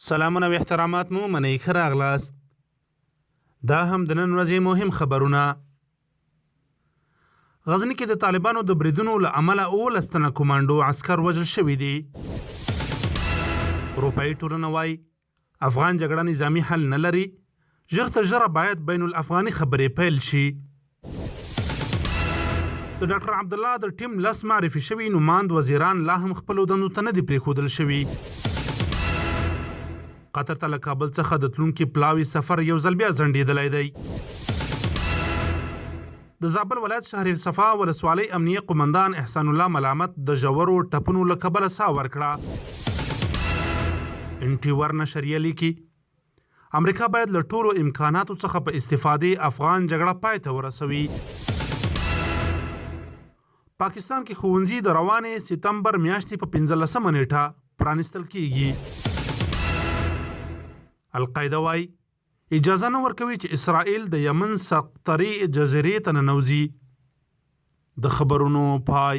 سلامونه او احترامات مو منئ، ښه راغلاست. دا هم د نن ورځې مهم خبرونه. غزني کې د طالبانو د بریدونو له امله 17 تنه کومانډو عسکر وژل شوي دي. اروپایي ټولنه وايي، افغان جګړه نظامي حل نه لري، ژر تر ژره باید بین الافغاني خبرې پیل شي. د ډاکټر عبدالله د ټیم 10 معرفي شوي نوماند وزیران لا هم خپلو دندو ته نه دي پرېښودل شوي. قطر ته له کابل څخه د تلونکي پلاوي سفر یو ځل بیا ځنډېدلی دی. د زابل ولایت شهر صفا ولسوالۍ امنیه قومندان احسان الله ملامت د ژورو ټپونو له کبله ساه ورکړه. انټیور نشریه لیکي، امریکا باید له ټولو امکاناتو څخه په استفادې افغان جګړه پای ته ورسوي. پاکستان کې ښوونځي د روانې ستمبر میاشتې په 15مه نېټه پرانیستل کېږي. القاعده وايي، اجازه نه ورکوي چې اسرائیل د یمن سقطرې جزیرې ته ننوځي. د خبرونو پای.